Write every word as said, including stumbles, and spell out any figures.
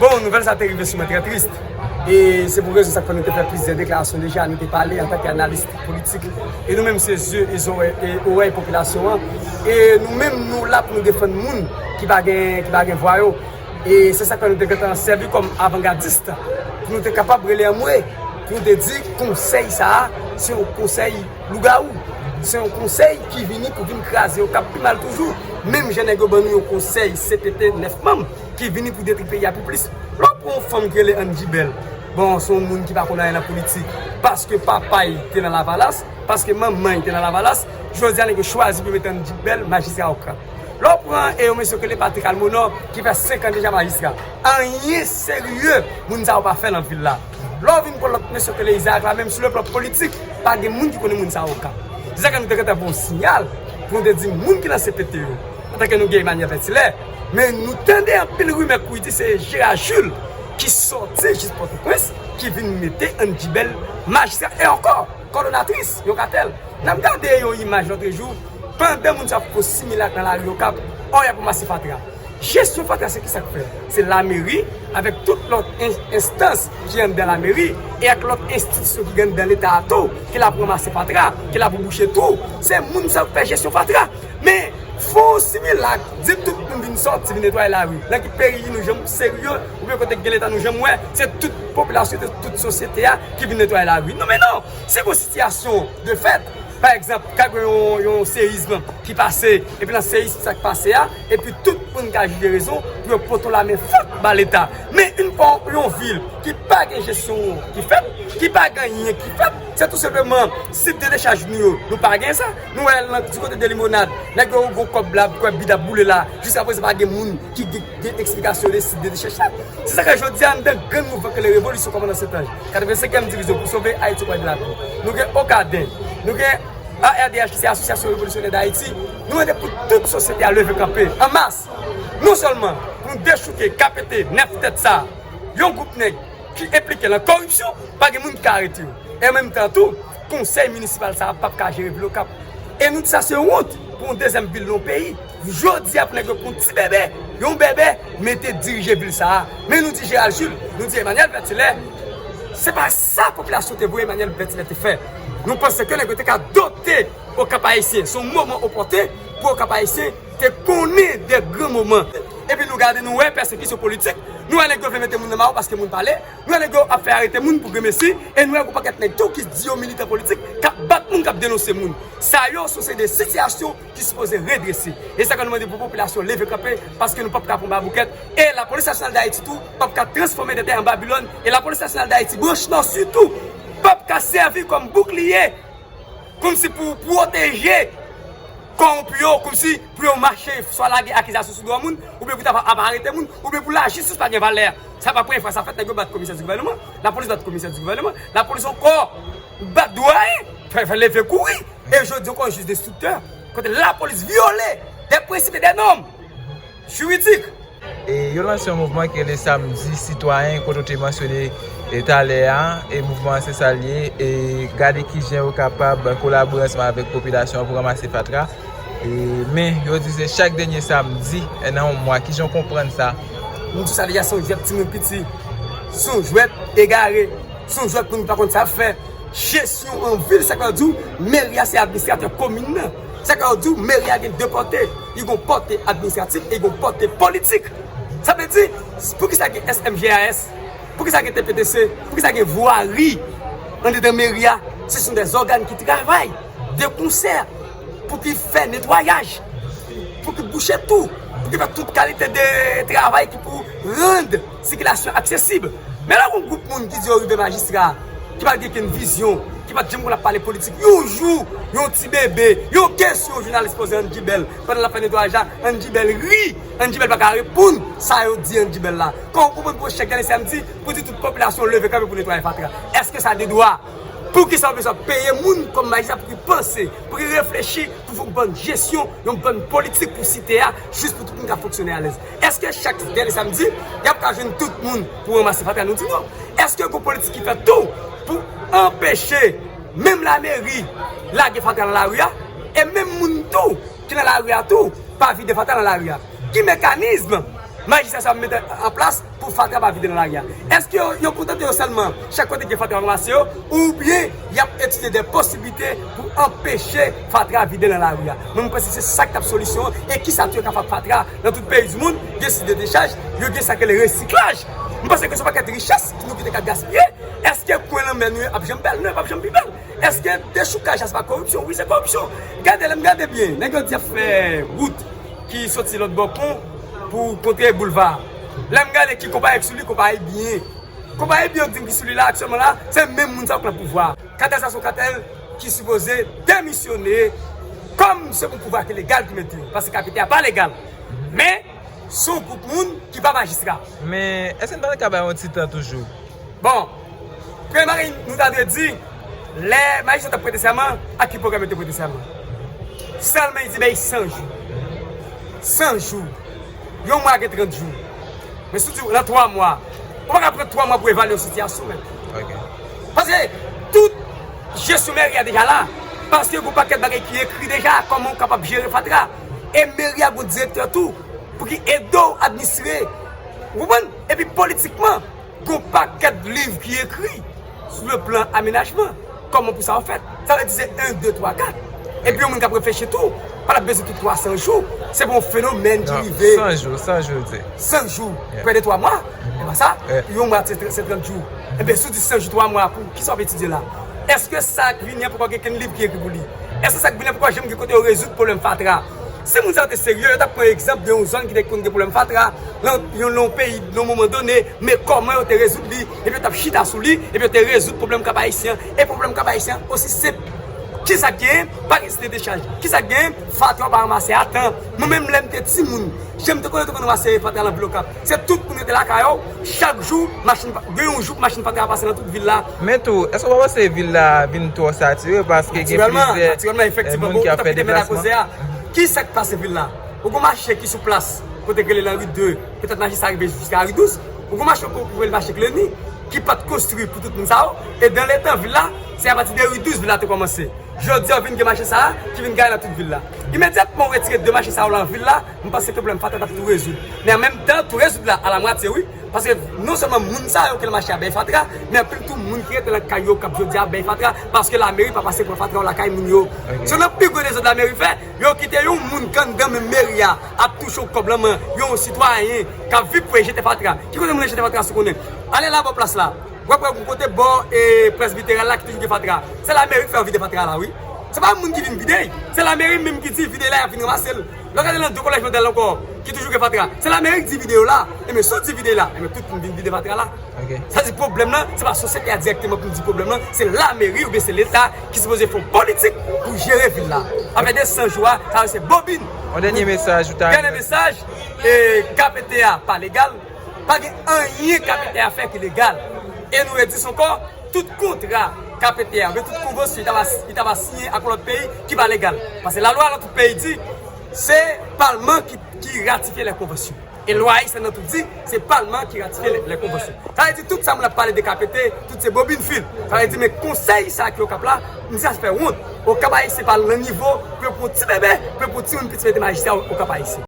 Bon, nouvèl sa te rive sou mwen trè tris. E se pou rezon sa k fè nou te fè plizyè deklarasyon deja, nou te pale antanke analis politik. E nou menm se zye e zòrèy, e orèy popilasyon an. E nou menm nou la pou nou defann moun ki pa gen, ki pa gen vwa yo. E se sa k fè nou te gentan sèvi kòm avangadis, pou nou te kapab rele anmwe, pou nou te di konsèy sa a, se yon konsèy lougawou. Se yon konsèy ki vini pou vin kraze Okap pi mal toujou. Menm jan nèg yo ban nou yon konsèy C P T nèf manm ki vini pou detri peyi a pi plis. Lè w pran yon fanm ki rele Angie Bell, bon, se yon moun ki pa konn anyen nan politik, paske papa l te nan Lavalas, paske manman l te nan Lavalas, jodi a nèg yo chwazi pou yo mete Angie Bell majistra Okap. Lè w pran e yon mesye ki rele Patrick Almonor, ki fè senk an deja majistra. Anyen serye, moun sa yo pa fè nan vil la. Lè w vin pran lòt mesye ki rele Isaac la, menm sou le plan politik, pa gen moun ki konnen moun sa yo Okap. Se sa k fè nou te gentan voye yon siyal pou nou te di moun ki nan C P T yo. Antanke nou gen Emmanuel Vertilaire, men nou tande anpil rimè kouri di se Gérard Jules ki sòti jis Pòtoprens, ki vin mete Angie Bell majistra e ankò kòdonatris yon katèl. N ap gade yon imaj lòtrejou, pandan moun sa ap fè yon similak nan lari Okap, ò, y ap ranmase fatra. Jesyon fatra, se kisa k fè? Se lameri, avèk tout lòt en-, enstans ki anndan lameri, e ak lòt enstitisyon ki gen anndan Leta a tou, ki la pou ranmase fatra, ki la pou bouche twou. Se moun sa ap fè jesyon fatra. Men, fè yon similak, di tout moun vin sòti, vin netwaye lari. Nan ki peyi nou janm serye, oubyen kote k gen Leta nou janm wè, se tout popilasyon, tout sosyete a ki vin netwaye lari. Non, men non! Si gon sitiyasyon de fèt, pa egzanp, ka gen yon, yon seyizm ki pase, epi nan seyizm sa k pase a, epi tout moun ka jije rezon pou yo pote yon lamen fòt ba Leta. Men yon fwa yon vil ki pa gen jesyon ki fèt, ki pa gen anyen ki fèt, se tou senpleman sit de dechaj nou yo, nou pa gen sa. Nou wè nan, di kote de Limonad, nèg yo gon kòb la, kwè bid ap boule la, jiska prezan pa gen moun ki gen, gen eksplikasyon de sit de dechaj sa. Se sa k fè jodi a, anndan grenn mouvman ki rele Revolisyon Kòmandan Sentanj, katrevennsenkyèm divizyon pou sove Ayiti oprè de la kou. Nou gen Ocaden, nou gen A R D H, ki se Asosyasyon Revolisyonè Dayiti. Nou mande pou tout sosyete a leve kanpe an mas. Non sèlman pou nou dechouke K P T nèf tèt sa, yon gwoup nèg ki enplike nan koripsyon, pa gen moun ki ka arete yo. E an menm tan tou, konsèy minisipal sa a p ap ka jere vil Okap. E nou di sa se wont pou yon dezyèm vil nan yon peyi. Jodi a pou nèg yo pran yon ti bebe, yon bebe, mete dirije vil sa a. Men nou di Gérard Jules, nou di Emmanuel Vertilaire, se pa sa popilasyon te voye Emmanuel Vertilaire te fè. Nou panse ke nèg yo te ka dote Okap Ayisyen. Se yon moman opòten pou Okap Ayisyen te konnen de gran moman. Epi nou gade, nou wè pèsekisyon politik, nou wè nèg yo vle mete moun nan mawo paske moun pale, nou wè nèg yo ap fè arete moun pou gremesi, e nou wè gon pakèt nèg tou ki di yo militan politik, k ap bat moun, k ap denonse moun. Sa yo, se yon seri de sitiyasyon ki sipoze redrese. E sa k fè nou mande pou popilasyon leve kanpe, paske nou p ap ka pran baboukèt, e Lapolis Nasyonal Dayiti tou p ap ka transfòme tèt li an Babilòn, e Lapolis Nasyonal Dayiti, branch Nò sitou, p ap ka sèvi kòm boukliye kòmsi pou pwoteje kòwonpi yo, kòmsi pou yo mache swa lage akizasyon sou dwa moun, oubyen pou ta ap arete moun, oubyen pou lajistis pa gen valè. Sa pa premye fwa sa fèt, nèg yo bat komisè di gouvènman, lapolis bat komisè di gouvènman, lapolis ankò bat dwayen, fè, fè leve kouri. E jodi ankò, jij destriktè, kote lapolis vyole de prensip e de nòm jiridik. E yo lanse yon mouvman ki rele Samdi Sitwayen, kote w te mansyone, e, talè a, e mouvman an se sa l ye, e gade kijan yo kapab kolabore ansanm avèk popilasyon an pou ranmase fatra. E, men, yo di se chak dènye samdi, e, nan yon mwa, kijan w konprann sa? Nou di sa deja, se yon jwèt timoun piti, se yon jwèt egare, se yon jwèt moun ki pa konn sa ap fè. Jesyon an vil, sa k vle di w, meri a se administratè komin nan. Sa k vle di w, meri a gen de pòte. Li gen pòte administratif e gen pòte politik. Sa vle di, poukisa gen S M G A S? Poukisa gen T P T C? Poukisa gen vwari andedan meri a? Se sont des organes ki travay de konsè pou ki fè netwayaj, pou ki bouche twou, pou ki fè tout kalite de travay ki pou rann sikilasyon aksesib. Men lè gon gwoup moun ki di yo rive majistra, ki pa t gen kenn vizyon, ki pa t janm konn ap pale politik, yon jou, yon ti bebe, yon kesyon jounalis poze Angie Bell pandan l ap fè netwayaj la, Angie Bell ri, Angie Bell pa ka reponn sa yo di Angie Bell la. Kòman w konprann pou chak dènye samdi pou di tout popilasyon leve kanpe pou netwaye fatra? Èske sa de dwa? Poukisa w bezwen peye moun kòm majistra pou ki panse, pou ki reflechi, pou fè yon bann jesyon, yon bann politik pou site a, jis pou tout moun ka fonksyone alèz? Èske chak dènye samdi, y ap ka jwenn tout moun pou ranmase fatra? Nou di non. Èske gon politik ki fèt tou pou anpeche menm lameri lage fatra nan lari a, e menm moun tou ki nan lari a tou pa vide fatra nan lari a? Ki mekanizm majistra sa ap mete an plas pou fatra pa vide nan lari a? Èske yo, yo kontante yo sèlman chak kote gen fatra yo ranmase yo, oubyen y ap etidye de posiblite pou anpeche fatra vide nan lari a? Mwen, mwen panse se sa k t ap solisyon an. E kisa tou yo ka fè ak fatra nan tout peyi di monn? Gen sit de dechaj, yo gen sa k rele resiklaj. Mwen panse ke se yon pakèt richès ki nou kite k ap gaspiye. Èske kwen lanmè nou yo ap janm bèl? Non, yo p ap janm pi bèl. Èske dechoukaj la se pa koripsyon? Wi, se koripsyon. Gade, lè m gade byen, nèg yo di y ap fè wout ki soti lòt bò pon pou kontre boulva. Lè m gade ki konpayi k sou li, konpayi byen. Konpayi byen yo di m ki sou li la, aktyèlman la, se menm moun sa yo k nan pouvwa. Katèl sa se yon katèl ki sipoze demisyone kòm se pou pouvwa ki legal ki mete yo. Paske K P T a pa legal. Men, se yon gwoup moun ki pa majistra. Men, èske n pa ta ka bay yon ti tan toujou? Bon, premye bagay nou ta dwe di, lè majistra t ap prete sèman, ak ki pwogram yo te prete sèman? Sèlman li di bay san jou. San jou. Yon mwa gen trant jou. Men si w di nan twa mwa, ou pa ka pran twa mwa pou evalye yon sitiyasyon, men. Ok. Paske tout jesyon meri a deja la. Paske gen yon pakèt bagay ki ekri deja, kòman w kapab jere fatra. E meri a gen direktè tou, pou ki ede w administre. Ou konprann? Epi politikman, gen yon pakèt liv ki ekri sou le plan amenajman. Kòman pou sa yo fèt? Sa vle di se en, de, twa, kat. Epi yon moun k ap reflechi tou, pa t ap bezwen tout twa san jou. Se pa yon fenomèn ki rive. San jou, san jou, di. San jou, prè de twa mwa. E pa sa? Yon mwa, se, se trant jou. Enben, si w di san jou, twa mwa, pou ki sa w ap etidye la? Èske sa k vini an poko gen kenn liv ki ekri pou li? Èske sa k vini an poko janm gen kote yo rezoud pwoblèm fatra? Si moun sa yo te serye, yo t ap pran egzanp de yon zòn ki te konn gen pwoblèm fatra nan yon, yon peyi, nan yon moman done, men kòman yo te rezoud li, epi yo t ap chita sou li, epi yo te rezoud pwoblèm Kap Ayisyen an. E pwoblèm Kap Ayisyen an osi senp. Kisa k genyen? Pa gen sit de dechaj. Kisa k genyen? Fatra yo pa ranmase a tan. Mwen menm, lè m te timoun, jan m te konnen yo te konn ranmase fatra nan vil Okap. Se tout moun rete lakay yo, chak jou, machin, gen yon jou machin fatra pase nan tout vil la. Men tou, èske w pa panse vil la vin twò satire paske gen plizyè, eh, moun ki ap fè deplasman? Natirèlman, efektivman, bon, ou t ap kite m mèt a koze a. Kisa k pase vil la? Ou gon mache ki sou plas, kote k rele Lanri de, petèt mache sa rive jiska Lari douz. Ou gon mache ki rele mache Kleni, ki pa t konstwi pou tout moun sa yo. E dan letan vil la, se apati de Lari douz vil la te kòmanse. Jodi a, vin gen mache sa a, ki vin gaye nan tout vil la. Imedyatman ou retire de mache sa yo nan vil la, m panse ke pwoblèm fatra t ap tou rezoud. Men an menm tan, tou rezoud la alamwatye, wi. Paske non sèlman moun sa yo ke nan mache a bay fatra, men anpil tou moun ki rete nan kay yo k ap jodi a bay fatra, paske lameri pa pase pran fatra yo lakay moun yo. Ok. Se youn nan pi gwo dezòd lameri fè, yo kite yon moun k anndan menm meri a ap touche yon kòb nan men yon sitwayen k ap viv pou jete fatra. Ki kote moun nan jete fatra si w konnen? Ale la bò plas la. W ap wè yon kote bò, e, presbiteral la ki toujou gen fatra. Se lameri k fè yo vide fatra la, wi. Se pa moun ki vin vide l. Se lameri menm ki di vide la, y ap vin ranmase l. Lè w gade nan de kolèj Vandal ankò, ki toujou gen fatra. Se lameri k di vide yo la. Enben, si w di vide la, enben, tout moun vin vide fatra la. Ok. Sa di pwoblèm nan, se pa sosyete a dirèkteman pou n di pwoblèm nan. Se lameri oubyen se leta ki sipoze fè yon politik pou jere vil la. Afè de san jou a, sa yo se bobin. Yon dènye mesaj ou ta... Dènye mesaj, e, K P T A pa legal. Pa gen anyen K P T A fè ki legal. E nou redi sa ankò, tout kontra K P T A, oubyen tout konvansyon li ta va, li ta va siyen ak yon lòt peyi ki pa legal. Paske lalwa nan tout peyi di, se palman ki, ki ratifye lè konvansyon. E lwa ayisyèn nan tou di, se palman ki ratifye lè, lè konvansyon. Sa vle di tout sa moun ap pale de K P T, tout se bobin fil. Sa vle di men konsèy sa ki Okap la, m di sa fè wont. Okap Ayisyen pa nan nivo pou yo pran ti bebe, pou yo pran timoun piti mete majistra Okap Ayisyen.